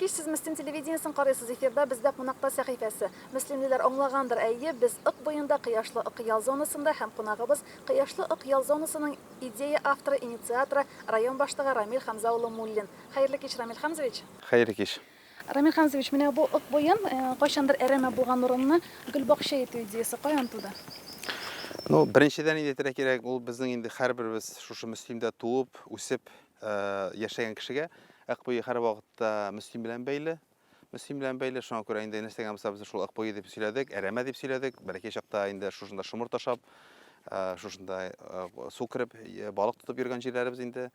кич, сез Мөслим телевидениесен карыйсыз. Эфирда бездә кунакта сәхифәсе. Мөслимлеләр аңлагандыр, әйе, без Ык буенда, Кояшлы Ык ял зонасында һәм кунагыбыз Кояшлы Ык ял зонасының идея авторы, инициаторы, район башлыгы Рамил Хамза улы Муллин. Хәерле кич, Рамил Хамзович. Хәерле кич. Рамил Хамзович, менә бу Ык буен, кайчандыр әрәмә булган урынны гөлбакча итү идеясе каян туды? Ну, беренчедән инде әйтергә кирәк, ул безнең инде һәрберебез шушы Мөслимдә туып, үсеп, яшәгән кешегә Ык буе һәрвакытта Мөслим белән бәйле. Мөслим белән бәйле, шуңа күрә инде нәрсә генә булса без шул Ык буе дип сөйләдек, әрәмә дип сөйләдек. Бәләкәй чакта инде шушында шомырт ашап, шушында су кереп, балык тотып йөргән җирләребез инде.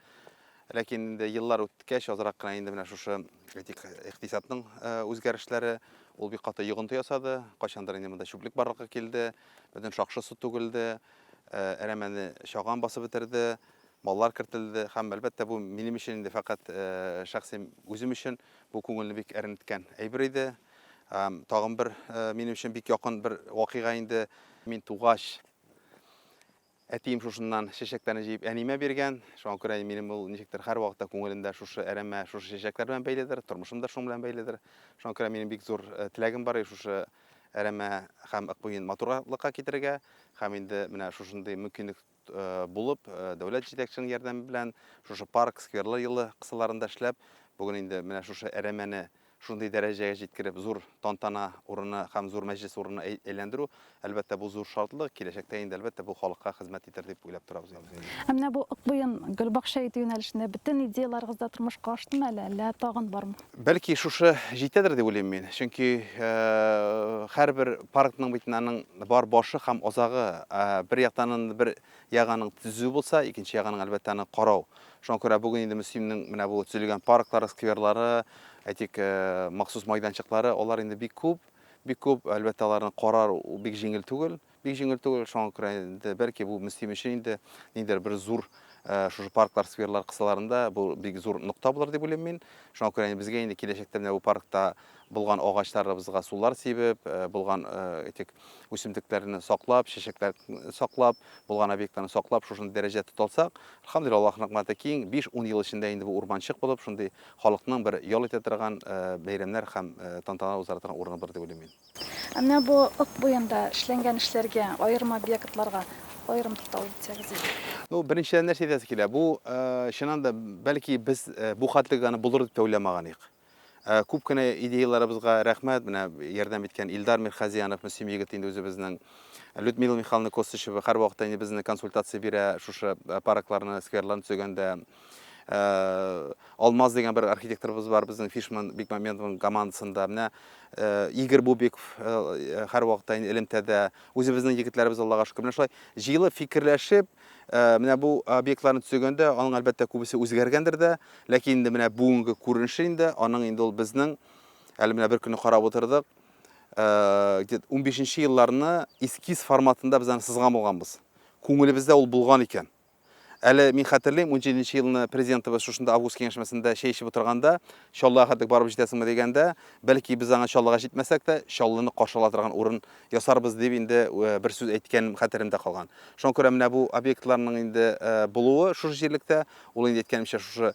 Ләкин инде еллар үткәч, азрак кына инде менә шушы, әйтик, икътисадның үзгәрешләре, ул бик каты йогынты ясады. Кайчандыр инде монда чүплек барлыкка килде, бөтен шакшы су түгелде, әрәмәне чаган басып бетерде. Маллар кертелде һәм, әлбәттә, бу минем өчен инде фәкать шәхси үзем өчен бу күңелне бик әрнеткән әйбер иде. Һәм тагын бер минем өчен бик якын бер вакыйга инде. Мин тугач, әтием шушыннан чәчәкләрне җыеп әниемә биргән. Шуңа күрә минем ул ничектер һәрвакытта күңелемдә шушы әрәмә, шушы чәчәкләр белән бәйледер, тормышым да шуның белән бәйледер. Шуңа күрә минем бик зур теләгем бар, шушы әрәмә һәм Ык буен матурлыкка китерергә һәм инде менә шушындый мөмкинлек булып, дәүләт җитәкчесенең ярдәме белән шушы парк, скверлар елы кысаларында эшләп, бүген инде менә шушы әрәмәне шундый дәрәҗәгә җиткереп, зур тантана урыны һәм зур мәҗлес урынына әйләндерү, әлбәттә, бу зур шатлык, киләчәктә инде, әлбәттә, бу халыкка хезмәт итәр дип уйлап торабыз инде. Ә менә бу Ык буен гөлбакча итү юнәлешендә бөтен идеяләрегез дә тормышка аштымы әле, әллә тагын бармы? Бәлки шушы җитәдер дип уйлыйм мин. Чөнки һәрбер паркның бит аның бар башы һәм азагы. Бер яктан аның бер ягы аның төзү булса, икенче ягы аның, әлбәттә, аны карау. Шуңа күрә бүген инде Мөслимнең менә бу төзелгән парклары, скверлары, әйтик, махсус майданчыклары, алар инде бик күп, бик күп. Әлбәттә, аларны карар бик җиңел түгел. Бик җиңел түгел, шуңа күрә инде бәлки бу Мөслим өчен инде ниндидер бер зур шушы парклар, скверлар кысаларында бу бик зур нокта булыр дип уйлыйм мин. Шуңа күрә инде безгә инде киләчәктә менә бу паркта булган агачларыбызга сулар сибеп, булган әйтик, үсемлекләрне саклап, чәчәкләр саклап, булган объектларны саклап, шушындый дәрәҗәдә тота алсак, әлхәмдүлилләһ, Аллаһ рәхмәте киң, 5-10 ел эчендә инде бу урманчык булып, шундый халыкның бер ял итә торган бәйрәмнәр һәм тантаналар уздыра торган урыны булыр дип уйлыйм мин. Ә менә бу Ык буенда эшләнгән эшләргә, аерым объектларга аерым тукталып үтсәгез иде. Ну, беренчедән нәрсә әйтәсе килә, бу, чыннан да, бәлки без бу хәтлек аны булыр дип тә уйламаган идек. Күп кенә идеяләребезгә рәхмәт, менә ярдәм иткән Илдар Мирхазиянов, Мөслим егете инде үзебезнең, Людмила Михайловна Костышева һәрвакытта инде безне консультация бирә шушы паркларны, скверларны төзегәндә. Алмаз дигән бер архитекторыбыз бар безнең Фишман Бикмамедовның командасында. Менә Игорь Бубиков һәрвакытта инде элемтәдә. Үзебезнең егетләребез, Аллага шөкер. Менә шулай җыелып, фикерләшеп, менә бу объектларны төзегәндә, аның әлбәттә күбесе үзгәргәндер дә, ләкин инде менә бүгенге күренеше инде, аның инде ул безнең әле менә бер көнне карап утырдык, где-то 15 елларны эскиз форматында без аны сызган булганбыз. Күңелебездә ул булган икән. Әле мин хәтерлим, унҗиденче елны президентыбыз шушында август киңәшмәсендә чәй эчеп утырганда, Чаллыга хәтлек барып җитәсеңме дигәндә, бәлки без аңа Чаллыга җитмәсәк тә, Чаллыны каршы ала торган урын ясарбыз дип инде бер сүз әйткәнем хәтеремдә калган. Шуңа күрә менә бу объектларның инде булуы шушы җирлектә, ул инде әйткәнемчә шушы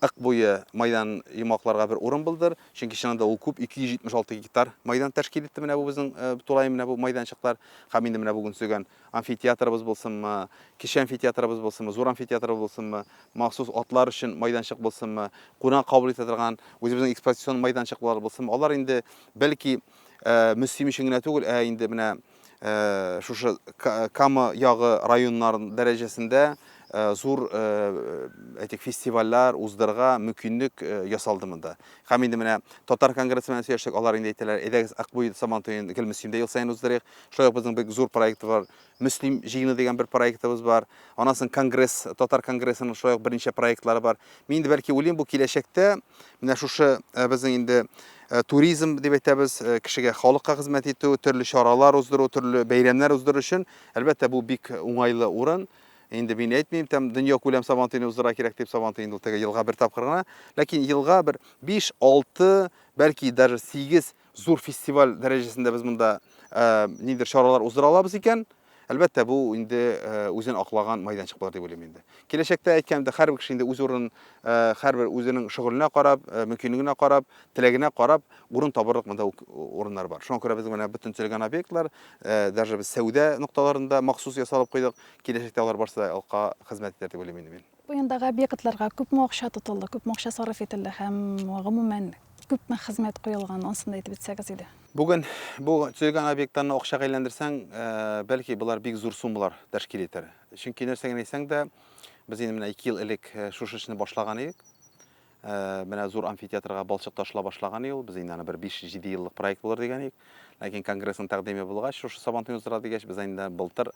Ык буе майдан йомгакларга бер урын булдыр. Чөнки чыннан да ул күп, 276 гектар майдан тәшкил итте менә бу безнең тулаем менә бу майданчыклар. Һәм инде менә бүген төзегән амфитеатрыбыз булсынмы, кече амфитеатрыбыз булсынмы, зур амфитеатрыбыз булсынмы, махсус атлар өчен майданчык булсынмы, кунак кабул итә торган үзебезнең экспозицион майданчыклар булсынмы, алар инде бәлки Мөслим өчен генә түгел, ә инде менә шушы Кама ягы районнар дәрәҗәсендә зур, әйтик, фестивальләр уздырырга мөмкинлек ясалды монда. Һәм инде менә Татар конгрессы белән сөйләштек, алар инде әйтәләр, әйдәгез Акбуй Сабантуен гел Мөслимдә ел саен уздырыйк. Шулай ук безнең бик зур проект бар, Мөслим җыены дигән бер проектыбыз бар. Аннан соң конгресс, Татар конгрессының шулай ук берничә проектлары бар. Мин инде бәлки уйлыйм, бу киләчәктә менә шушы безнең инде туризм дип әйтәбез, кешегә, халыкка хезмәт итү, төрле чаралар уздыру, төрле бәйрәмнәр уздыру өчен, әлбәттә, бу бик уңайлы урын. Инде мин әйтмим, там дөнья күләм Сабантуйны уздырырга кирәк дип, Сабантуй инде ул теге елга бер тапкыр гына. Ләкин елга бер 5, 6, бәлки даже 8 зур фестиваль дәрәҗәсендә без монда ниндидер чаралар уздыра алабыз икән, Әлбәттә, бу инде үзен аклаган майданчык булыр дип уйлыйм инде. Киләчәктә әйткәнемдә, һәрбер кеше инде үз урынын, һәрбер үзенең шөгыленә карап, мөмкинлегенә карап, теләгенә карап, урын табырлык монда урыннар бар. Шуңа күрә безнең менә бөтен төзелгән объектлар, даже без сәүдә нокталарында махсус ясалып куйдык. Киләчәктә алар барысы да халыкка хезмәт итәр дип уйлыйм инде мин. Буендагы объектларга күпме акча тотылды, күпме акча сарыф ителде һәм, гомумән, күпме хезмәт куелган, анысын да әйтеп үтсәгез иде. Бүген бу төзелгән объектларны акчага әйләндерсәң, бәлки болар бик зур суммалар тәшкил итәр. Чөнки нәрсә генә әйтсәң дә, без инде менә 2 ел элек шушы эшне башлаган идек. Менә зур амфитеатрга балчык ташла башлаган ел, без инде аны бер 5-7 еллык проект булыр дигән идек. Ләкин конгрессның тәкъдиме булгач, шушы Сабантуй уздыра дигәч, без инде былтыр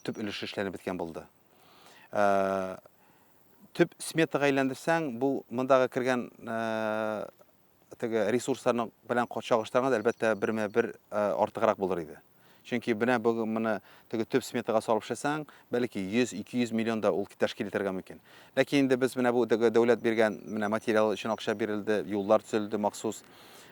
төп өлеше эшләнеп беткән булды. Төп сметага әйләндерсәң, бу мондагы кергән теге ресурсларны белән чагыштырганда, әлбәттә, бермә-бер артыграк булыр иде. Чөнки менә бүген моны теге төп сметага салып эшләсәң, бәлки 100-200 миллион да ул тәшкил итәргә мөмкин. Ләкин инде без менә бу теге дәүләт биргән менә материал өчен акча бирелде, юллар төзелде махсус.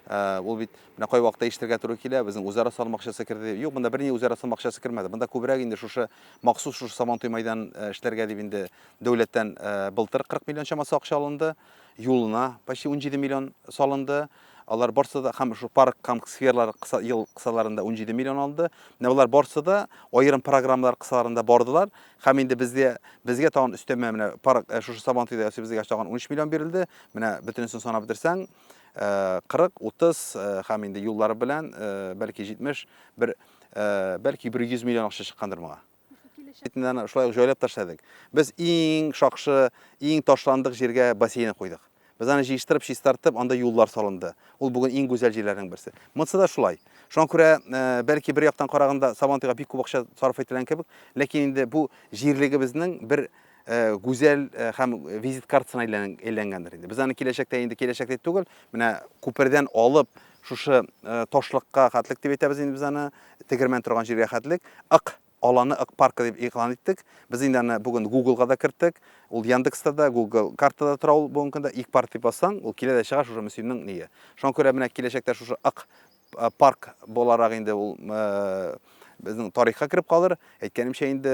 Ул бит менә кайвакытта ишетергә туры килә, безнең үзара салым акчасы керде. Юк, монда берни үзара салым акчасы кермәде. Монда күбрәк инде шушы махсус шушы Сабантуй мәйданын эшләргә дип инде дәүләттән былтыр 40 миллион чамасы акча алынды. Юлына почти 17 миллион салынды. Алар барсы да һәм шул парк һәм скверлар кыса, ел кысаларында 17 миллион алынды. Менә болар барсы да аерым программалар кысаларында бардылар. Һәм инде безгә безгә тагын өстәмә менә парк шушы Сабантуйда ясыйбыз дигәч тагын 13 миллион бирелде. Менә бөтенесен санап бетерсәң, 40, 30 һәм инде юллары белән бәлки 70, бер бәлки бер 100 миллион акча чыккандыр моңа. Аны шулай ук җайлап ташлядык. Без иң шакшы, иң ташландык җиргә бассейн куйдык. Без аны җыештырып, чистартып, анда юллар салынды. Ул бүген иң гүзәл җирләрнең берсе. Монысы да шулай. Шуңа күрә, бәлки бер яктан караганда Сабантуйга бик күп акча сарыф ителгән кебек, ләкин инде бу җирлегебезнең бер гүзәл һәм визит картасына әйләнгәндер инде. Без аны киләчәктә инде киләчәктә түгел, менә күпердән алып шушы ташлыкка хәтлек дип әйтәбез инде без аны, тегермән торган җиргә хәтлек, Ык аланы, Ык паркы дип игълан иттек. Без инде аны бүген Google-га да керттек. Ул Яндекста да, Google картада да тора ул бүгенге көндә. Ик парк дип бассаң, ул килә дә чыга шушы Мөслимнең ние. Шуңа күрә менә киләчәктә шушы Ык парк буларак инде ул безнең тарихка кереп калыр. Әйткәнемчә инде,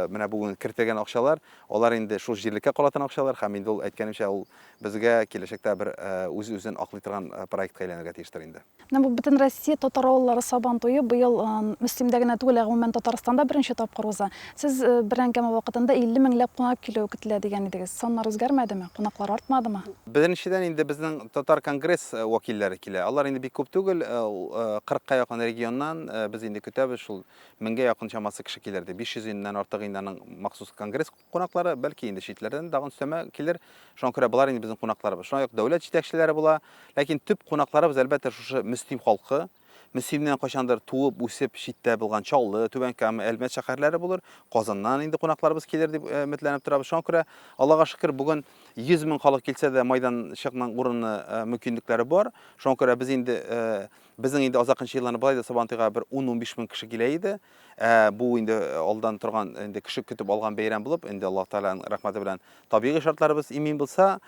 менә бүген кертелгән акчалар, алар инде шул җирлеккә кала торган акчалар һәм инде ул, әйткәнемчә, ул безгә киләчәктә бер үз-үзен аклый торган проектка әйләнергә тиештер инде. Менә бу Бөтенроссия татар авыллары Сабан туе быел Мөслимдә генә түгел, ә гомумән Татарстанда беренче тапкыр уза. Сез бер әңгәмә вакытында 50 меңләп кунак килүе көтелә дигән идегез. Саннар үзгәрмәдеме? Кунаклар артмадымы? Беренчедән инде безнең татар конгресс вәкилләре килә. Алар инде бик күп түгел, 40 ка якын регионнан без инде көтәбез шул меңгә якын чамасы кеше килер дип. 500 ннән артыгы инде аның махсус конгресс кунаклары, бәлки инде читләрдән тагын өстәмә килер. Шуңа күрә болар инде безнең кунакларыбыз. Шулай ук дәүләт җитәкчеләре була. Ләкин төп кунакларыбыз, әлбәттә, шушы Мөслим халкы. Мөслимнән кайчандыр туып, үсеп, читтә булган Чаллы, Түбән Кама, Әлмәт шәһәрләре булыр. Казаннан инде кунакларыбыз килер дип өметләнеп торабыз. Шуңа күрә, Аллага шөкер, бүген 100 мең халык килсә дә, майданчыкның урыны, мөмкинлекләре бар. Шуңа күрә без инде Безнең инде азакынчы елларны болай да Сабантуйга бер 10-15 мең кеше килә иде. Ә бу инде алдан торган, инде кеше көтеп алган бәйрәм булып, инде Аллаһ Тәгаләнең рәхмәте белән табигый шартларыбыз имин булса,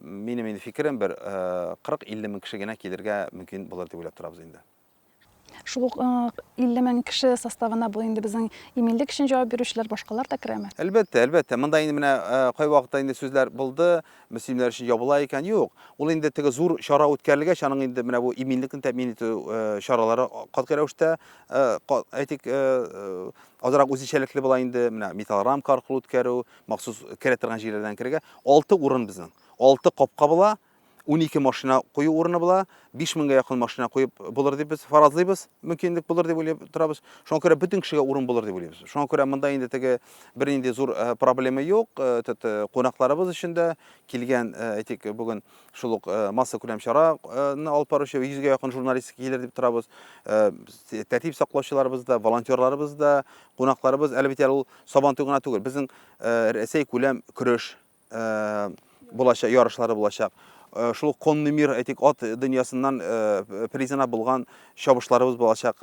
минем инде фикерем бер 40-50 мең кеше генә килергә мөмкин булыр дип уйлап торабыз инде. Шул ук 50 мең кеше составына бу инде безнең иминлек өчен җавап бирүчеләр, башкалар да керәме? Әлбәттә, әлбәттә. Монда инде менә кайвакытта инде сүзләр булды, Мөслимнәр өчен ябыла икән, юк. Ул инде теге зур чара үткәрелгәч, аның инде менә бу иминлекне тәэмин итү чаралары катгый рәвештә, әйтик, азрак үзенчәлекле була инде. Менә металл рамка аркылы үткәрү, махсус керә торган җирләрдән керергә. 6 урын безнең. 6 капка була, 12 машина кую урыны була, 5 меңгә якын машина куеп булыр дип без фаразлыйбыз, мөмкинлек булыр дип уйлап торабыз. Шуңа күрә бөтен кешегә урын булыр дип уйлыйбыз. Шуңа күрә монда инде теге бернинди зур проблема юк. Этот кунакларыбыз өчен дә килгән, әйтик, бүген шул ук массакүләм чараны алып баручы 100гә якын журналист килер дип торабыз. Тәртип саклаучыларыбыз да, волонтерларыбыз да, кунакларыбыз, әле бит әле ул Сабантуй гына түгел, безнең Рәсәй күләм көрәш булачак, ярышлары булачак. Шул ук конный мир, әйтик, ат дөньясыннан призына булган чабышларыбыз булачак,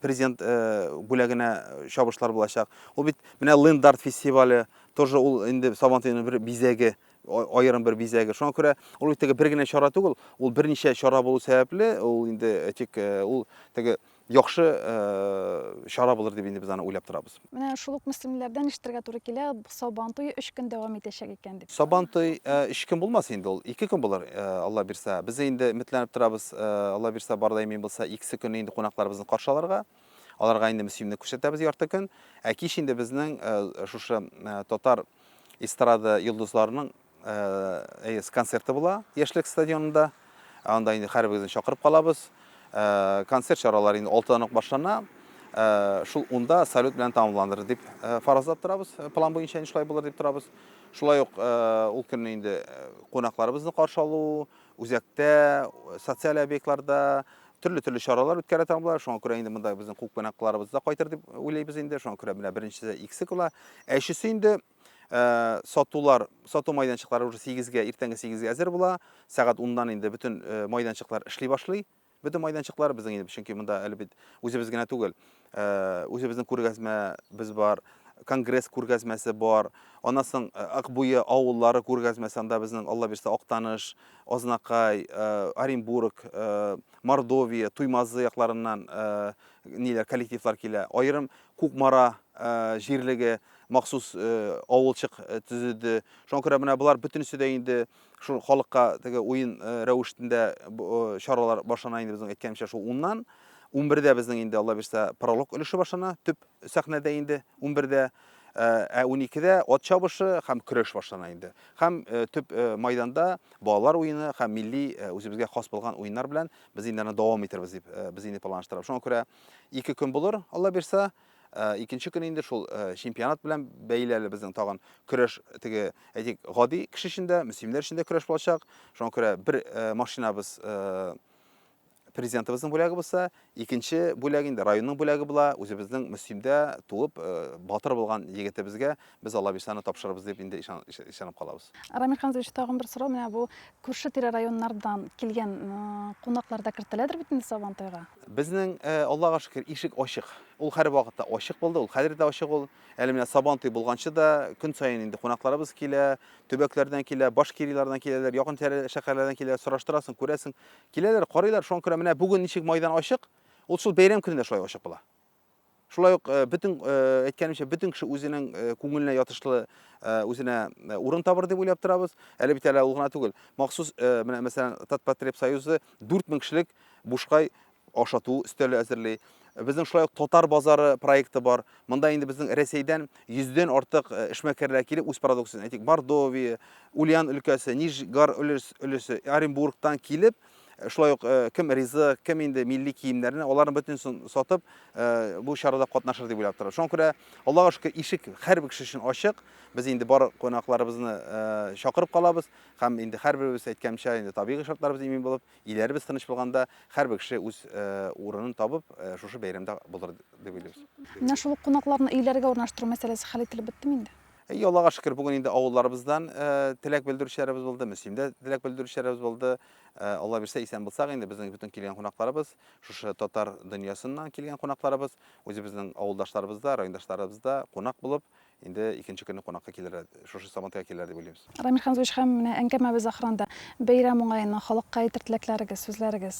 президент бүләгенә чабышлар булачак. Ул бит менә Лендарт фестивале тоже ул инде Сабантуйның бер бизәге, аерым бер бизәге. Шуңа күрә ул бит теге бер генә чара түгел, ул берничә чара булу сәбәпле, ул инде, әйтик, ул теге яхшы чара булыр дип инде без аны уйлап торабыз. Менә шул ук мөслимлеләрдән ишетергә туры килә, Сабан туе өч көн дәвам итәчәк икән дип. Сабан туй өч көн булмас инде ул, ике көн булыр, Алла бирса. Без инде өметләнеп торабыз, Алла бирса, бар да имин булса, икесе көнне инде кунакларыбызны каршы алырга. Аларга инде Мөслимне күрсәтәбез ярты көн. Ә кич инде безнең шушы татар эстрада йолдызларының Әйе, концерты була Яшьлек стадионында. Анда инде һәрберегезне чакырып калабыз. Концерт чаралары инде 6-дан ук башлана. Шул 10-да салют белән тәмамланыр дип фаразлап торабыз. План буенча инде шулай булыр дип торабыз. Шулай ук ул көнне инде кунакларыбызны каршы алу, үзәктә, социаль объектларда төрле-төрле чаралар үткәрә торган була. Шуңа күрә инде монда безнең күп кунакларыбыз да кайтыр дип уйлыйбыз инде. Шуңа күрә менә беренчесе икесе була. Ә өчесе инде Сатулар, сату майданчыклары уже 8-гә, иртәнге 8-гә әзер була. Сәгать 10-дан инде бөтен майданчыклар эшли башлый. Бөтен майданчыклар безнең инде, чөнки монда әле бит үзебез генә түгел, үзебезнең күргәзмәбез бар, конгресс күргәзмәсе бар. Аннан соң Ык буе авыллары күргәзмәсе, анда безнең, Алла бирсә, Актаныш, Азнакай, Оренбург, Мордовия, Туймазы якларыннан ниләр, коллективлар килә. Аерым Кукмара җирлеге махсус авылчык төзеде. Шуңа күрә менә болар бөтенесе дә инде шул халыкка теге уен рәвешендә чаралар башлана инде безнең әйткәнемчә шул уннан. 11-дә безнең инде Алла бирсә пролог өлеше башлана, төп сәхнәдә инде 11-дә. Ә 12-дә ат чабышы һәм көрәш башлана инде. Һәм төп майданда балалар уены һәм милли үзебезгә хас булган уеннар белән без инде аны дәвам итербез дип без инде планлаштырабыз. Шуңа күрә ике көн булыр, Алла бирсә. Икенче көн инде шул чемпионат белән бәйле әле безнең тагын көрәш теге, әйтик, гади кеше өчен дә, мөслимнәр өчен дә көрәш булачак. Шуңа күрә бер машинабыз президентыбызның бүләге булса, икенче бүләк инде районның бүләге була. Үзебезнең Мөслимдә туып, батыр булган егетебезгә без Алла бирсә аны тапшырырбыз дип инде ышанып калабыз. Рамил Хәмзович, тагын бер сорау, менә бу күрше-тирә районнардан килгән кунаклар да кертеләдер бит инде Сабантуйга? Безнең, Аллага шөкер, ишек ачык. Ул һәрвакытта ачык булды, ул хәзер дә ачык ул. Әле менә Сабантуй булганчы да көн саен инде кунакларыбыз килә, төбәкләрдән килә, Башкирияләрдән киләләр, якын шәһәрләрдән киләләр, сораштырасың, күрәсең. Киләләр, карыйлар, шуңа күрә менә бүген ничек майдан ачык, ул шул бәйрәм көнендә шулай ачык була. Шулай ук бөтен, әйткәнемчә, бөтен кеше үзенең күңеленә ятышлы үзенә урын табыр дип уйлап торабыз. Әле бит әле ул гына түгел. Махсус менә мәсәлән Татпотребсоюзы 4000 кешелек бушкай ашату өстәле әзерли. Безнең шулай ук Татар базары проекты бар. Монда инде безнең Рәсәйдән йөздән артык эшмәкәрләр килеп үз продукциясен, әйтик, Мордовия, Ульян өлкәсе, Нижгар өлеше, Оренбургтан килеп, шулай ук кем ризык, кем инде милли киемнәрне, аларның бөтенесен сатып, бу чарада катнашыр дип уйлап торам. Шуңа күрә, Аллага шөкер, ишек һәрбер кеше өчен ачык. Без инде бар кунакларыбызны чакырып калабыз һәм инде һәрберебез әйткәнчә, инде табигый шартларыбыз имин булып, Өйләребез тыныч булганда, һәрбер кеше үз урынын табып, шушы бәйрәмдә булыр дип уйлыйбыз. Менә шул ук кунакларны өйләргә урнаштыру мәсьәләсе хәл ителеп беттеме инде? Әйе, Аллага шөкер, бүген инде авылларыбыздан теләк белдерүчеләребез булды, Мөслимдә теләк белдерүчеләребез булды. Алла бирсә, исән булсак инде, безнең бөтен килгән кунакларыбыз, шушы татар дөньясыннан килгән кунакларыбыз, үзебезнең авылдашларыбыз да, райондашларыбыз да кунак булып, Инде икенче көнне кунакка килерләр, шушы Сабантуйга килерләр дип уйлыйбыз. Рамил Хәмзович, һәм менә әңгәмәбез ахырында бәйрәм уңаеннан халыкка әйтер теләкләрегез, сүзләрегез,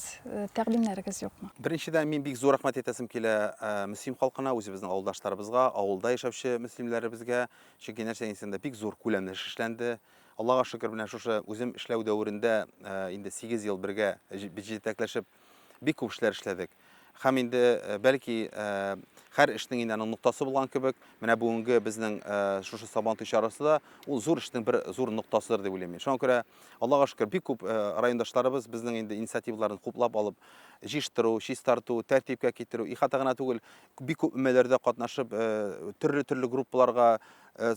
тәкъдимнәрегез юкмы? Беренчедән, мин бик зур рәхмәт әйтәсем килә Мөслим халкына, үзебезнең авылдашларыбызга, авылда яшәүче мөслимләребезгә. Чөнки нәрсә дисәң дә, бик зур күләмле эш эшләнде. Аллага шөкер, менә шушы үзем эшләү дәверендә инде 8 ел бергә җитәкләшеп бик күп эшләр эшләдек. Һәм инде, бәлки, һәр эшнең инде аның ноктасы булган кебек, менә бүгенге безнең шушы Сабантуй чарасы да ул зур эшнең бер зур ноктасыдыр дип уйлыйм мин. Шуңа күрә, Аллага шөкер, бик күп райондашларыбыз безнең инде инициативаларны хуплап алып, җыештыру, чистарту, тәртипкә китерү, ихата гына түгел, бик күп өмәләрдә катнашып, төрле-төрле группаларга,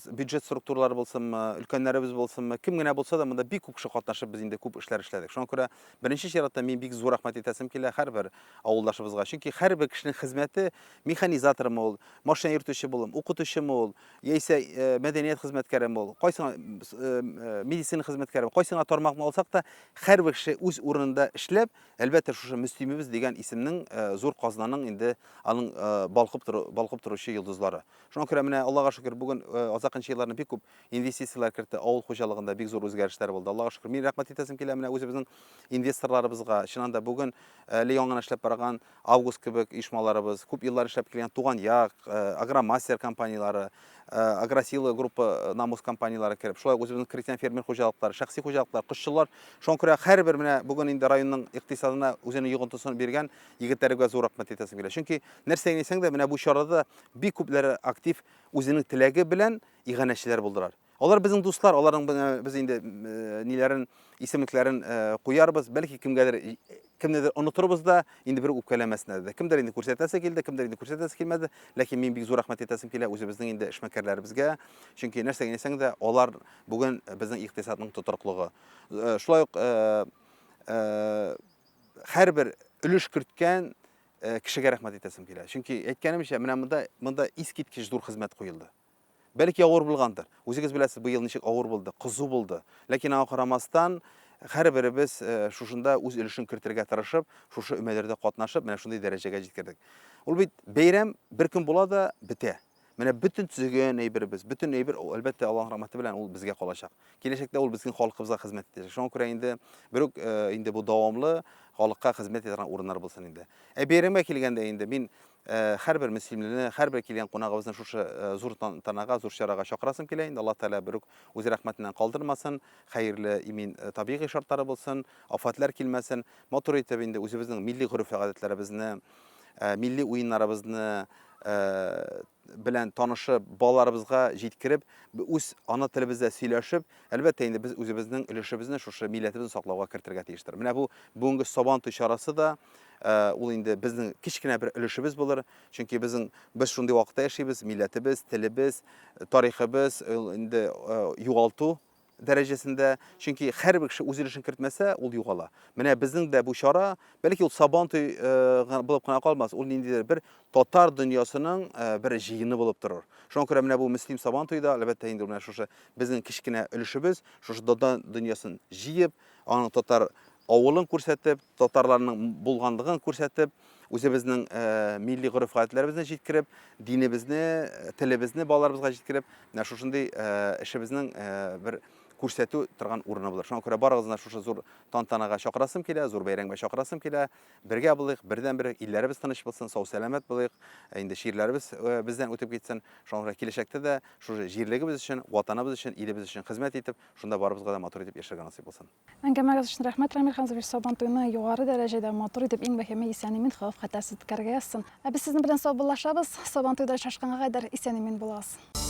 бюджет структуралары булсынмы, өлкәннәребез булсынмы, кем генә булса да, монда бик күп кеше катнашып, без инде күп эшләр эшләдек. Шуңа күрә, беренче чиратта мин бик зур рәхмәт әйтәсем килә һәрбер авылдашыбызга. Чөнки һәрбер кешенең хезмәте, механизатормы ул, машина йөртүче булым, укытучымы ул, яисә мәдәният хезмәткәреме ул, кайсы медицина хезмәткәреме, кайсы гына тармакны алсак та, һәрбер кеше үз урынында эшләп, әлбәттә, шушы Мөслимебез дигән исемнең зур казнаның инде аның балкып тору, балкып торучы йолдызлары. Шуңа күрә менә Аллага шөкер, бүген азакынчы елларны бик күп инвестицияләр кертте, авыл хуҗалыгында бик зур үзгәрешләр булды. Аллага шөкер. Мин рәхмәт итәсем килә менә үзебезнең инвесторларыбызга. Чыннан да бүген әле яңа гына эшләп барган Август кебек оешмаларыбыз, күп еллар эшләп килгән Туган як, Агромастер компанияләре, Агросила группа Намус компанияләре кереп, шулай ук үзебезнең крестьян-фермер хуҗалыклары, шәхси хуҗалыклар, кошчылар. Шуңа күрә һәрбер менә бүген инде районның икътисадына үзенең йогынтысын биргән егетләргә зур рәхмәт әйтәсем килә. Чөнки нәрсә генә әйтсәң дә, менә бу чарада да бик күпләре актив үзенең теләге белән иганәчеләр булдылар. Алар безнең дуслар, аларның без инде ниләрен, исемлекләрен куярбыз. Бәлки кемгәдер, кемнедер онытырбыз да, инде бер үпкәләмәсеннәр дә. Кемдер инде күрсәтәсе килде, кемдер инде күрсәтәсе килмәде. Ләкин мин бик зур рәхмәт әйтәсем килә үзебезнең инде эшмәкәрләребезгә. Чөнки нәрсә генә әйтсәң дә, алар бүген безнең икътисадның тотрыклыгы. Шулай ук һәрбер өлеш керткән кешегә рәхмәт әйтәсем килә. Чөнки әйткәнемчә, менә монда, монда искиткеч зур хезмәт куелды. Бәлки авыр булгандыр. Үзегез беләсез, быел ничек авыр булды, кызу булды. Ләкин аңа карамастан, һәрберебез шушында үз өлешен кертергә тырышып, шушы өмәләрдә катнашып, менә шундый дәрәҗәгә җиткердек. Ул бит бәйрәм бер көн була да бетә. Менә бөтен төзегән әйберебез, бөтен әйбер, ул, әлбәттә, Аллаһның рәхмәте белән ул безгә калачак. Киләчәктә ул безнең халкыбызга хезмәт итәчәк. Шуңа күрә инде берүк инде бу дәвамлы халыкка хезмәт итә торган урыннар булсын инде. Ә бәйрәмгә килгәндә инде мин Һәрбер мөслимлене, һәрбер килгән кунагыбызны шушы зур тантанага, зур чарага чакырасым килә инде. Аллаһ Тәгалә берүк үз рәхмәтеннән калдырмасын, хәерле, имин табигый шартлары булсын, афәтләр килмәсен. Матур итеп инде үзебезнең милли гореф-гадәтләребезне, милли уеннарыбызны белән танышып, балаларыбызга җиткереп, үз ана телебездә сөйләшеп, әлбәттә инде без үзебезнең өлешебезне шушы милләтебезне саклауга кертергә тиештер. Менә бу бүгенге Сабан туй чарасы да, ул инде безнең кечкенә бер өлешебез булыр. Чөнки безнең без шундый вакытта яшибез, милләтебез, телебез, тарихыбыз ул инде югалту дәрәҗәсендә. Чөнки һәрбер кеше үз өлешен кертмәсә, ул югала. Менә безнең дә бу чара, бәлки ул Сабан туй булып кына калмас, ул ниндидер бер татар дөньясының бер җыены булып торыр. Шуңа күрә менә бу Мөслим Сабан туе да, әлбәттә инде менә шушы безнең кечкенә өлешебез, шушы татар дөньясын җыеп, аның татар авылын күрсәтеп, татарларның булганлыгын күрсәтеп, үзебезнең милли гореф-гадәтләребезне җиткереп, динебезне, телебезне балаларыбызга җиткереп, менә шушындый эшебезнең бер күрсәтү торган урыны булыр. Шуңа күрә барыгызны да шушы зур тантанага чакырасым килә, зур бәйрәмгә чакырасым килә. Бергә булыйк, бердән-бер, илләребез тыныч булсын, сау-сәламәт булыйк, инде чирләребез бездән үтеп китсен. Шуңа күрә киләчәктә дә шушы җирлегебез өчен, Ватаныбыз өчен, илебез өчен хезмәт итеп, шунда барыбызга да матур итеп яшәргә насыйп булсын. Әңгәмәгез өчен рәхмәт, Рамил Хәмзович. Сабантуйны югары дәрәҗәдә, матур итеп, иң мөһиме, исән-имин, хәвеф-хәтәрсез үткәрергә язсын. Ә без сезнең белән саубуллашабыз. Сабантуйда очрашканга кадәр исән-имин булыгыз.